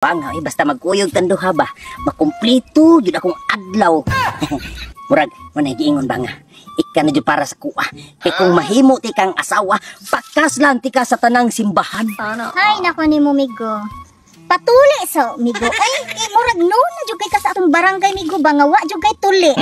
Bang, ay, basta magkuyog tang duha ba, makumpleto jud akong adlaw. Murag, manay giingon ba nga, ika na jud para sa kuha. Kay kung mahimo ti kang asawa, pakaslan ti ka sa tanang simbahan. Hay nako nimo, Migo. Patuli sa Migo. Ay, kay murag no na jud kay ka sa atong barangay, Migo, ba nga wa jud kay tuli.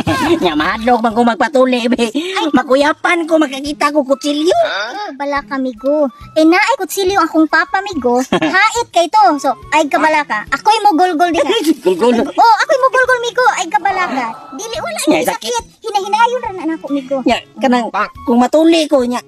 Nya mahadlok man ko magpatuli, be. Makuyapan ko makakita ko kutsilyo. Ay, bala ka, Migo. Eh naay kutsilyo akong papa, Migo. Hait kay to. So, ay kabala ka. Ako'y mo golgol diha. Gulgul. Oh, ako'y mo golgol, Migo. Ay kabala ka. Dili wala Nya, ni sakit. Hinahinayon ra na nako, Migo. Nya kanang kung matuli ko nya.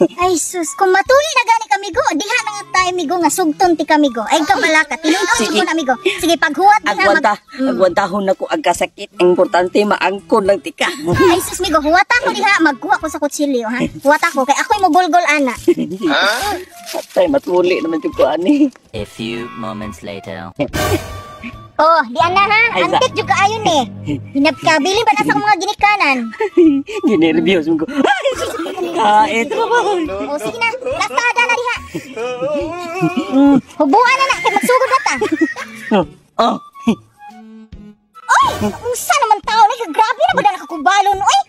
Ay sus, kung matuli na gani ka, Migo, diha na nga tayo, Migo, nga sugton ti ka, Migo. Ay kabala ka. Tinuod Sige. jud ko na, Migo. Sige, paghuwat diha. Agwanta, agwantahon na ko ang kasakit. Ang importante maangkon lang tika. Ay sus, Migo, huwata ko diha, magkuha ko sa kutsilyo ha. Huwata ko kay ako'y mogolgol ana. Patay matuli naman jud ko ani. A few moments later. Oh, di ana ha. Ay, Antik jud kaayo ni. Hinabkabilin pa na sa akong mga ginikanan. Ginerbyos mo ko. Ay, sus. Kaet ra ba? Oh, sige na. Lastada na diha. Hubuan na na kay magsugod na ta. Oh. Oh. Oy, unsa naman tao ni, grabe na ba na nakakubalo no? Oy.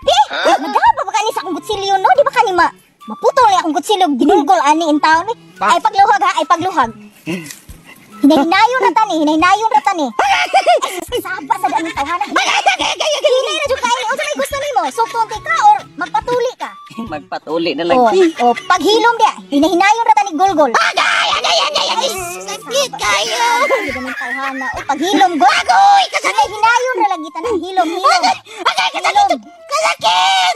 Di, madaba ba kani sa akong kutsilyo no? Di ba kani ma maputol ni akong kutsilyo ginulgol ani in taon ni. Ay pagluhag ha, ay pagluhag. Hinahinayon ra tani, hinahinayon ra tani. Saba sa daan tawhana. Hinay na jud kayo. Unsa may gusto nimo? Sugton ti ka or magpatuli ka? Magpatuli na lang. Oh, oh, paghilom dia. Hinahinayon ra tani golgol. Agay, agay, agay, agay. Sakit kayo. Hindi naman tawhana. Oh, paghilom go. Agoy, kasakit. Hinahinayon ra lagi tanan hilom, hilom. Agay, kasakit. Kasakit.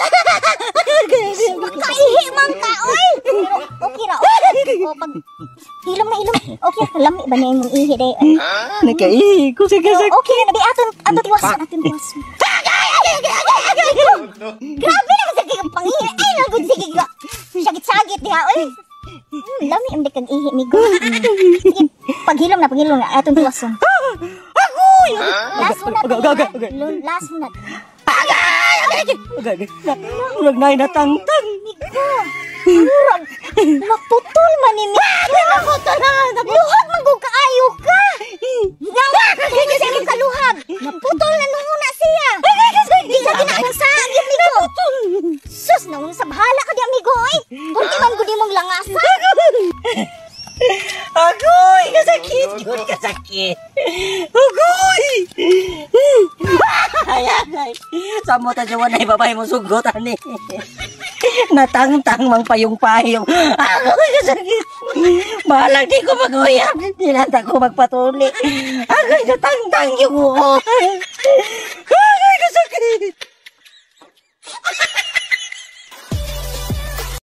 Makaihi man ka, oy. Pero okay ra. Okay. Oh, pag hilom na hilom. Okay, lami ba niya imong ihi day? Nakaihi ko sa Pero kasakit. okay na di aton aton tiwason, aton tiwason. Grabe na sa kang pangihi. Ay, nagud sige ka. Sagit-sagit diha, oy. Lami ang kag ihi, Migo. Sige, paghilom na, paghilom na aton tiwason. Agoy! Last na. Agay, agay, agay. Last na. Agay! Agay! Agay! Murag naay natangtang. Migo. Murag naputol man ni Migo. Naputol na. Luhag man gud kaayo ka. Nga sa imong kaluhag. Naputol na nuuna siya. Di lagi na akong saagit, Migo. Sus, naun sa bahala ka di, amigo, oy. Kunti man gud imong langasa. Agoy! Kasakit! Yun, kasakit! Agoy! Ay, ay! Samo ta jawan ay babae mo sugot, ani. Natangtang mang payong-payong. Agoy, kasakit! Bahalang di ko mag-uyab. Di lang ko magpatuli. Agoy, natangtang yung uo.